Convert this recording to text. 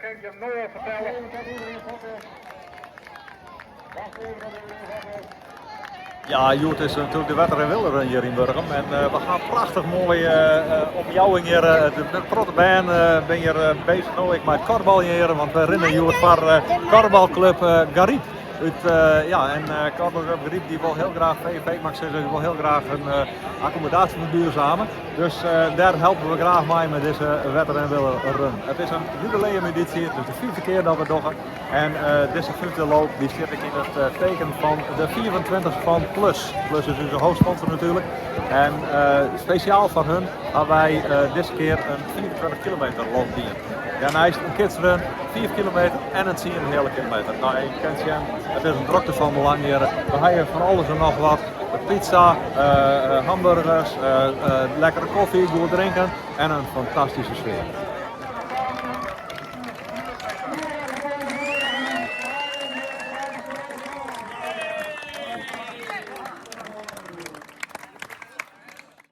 kin ik jim no al fertelle. Ja, hjoed is natuerlik de Wetter en Wille Run hjir yn Burgum. En we ha in prachtich moaie omjouwing hjir. De protte bern binne hjir bezich no ek mei it korbaljen hjir. Want we rinne hjoed foar korbalklup Garyp. Ut, ja, en korbalklup Garyp dy wol hiel graach, VVV mag ik sizze, dy wol hiel graach in akkommodaasje verduurzamen. Dus dêr helpe we graach mei mei dizze Wetter en Wille Run. It is in jubileumeditie, it is de fyfde kear dat we it dogge. En dizze fyfde loop dy stiet ek yn it teken fan de 25 fan Plus. Plus is ús hoofdsponsor natuerlik. En spesjaal foar hun ha wy dizze kear in 25 kilometer loop dien. Dêrneist in kidsrun, 5 kilometer en in 10,5 kilometer. No, je kunt sjen, it is in drokte fan belang hjir. We ha fan alles en noch wat. Pizza, hamburgers, lekkere kofje, goed drinken en in fantastyske sfear.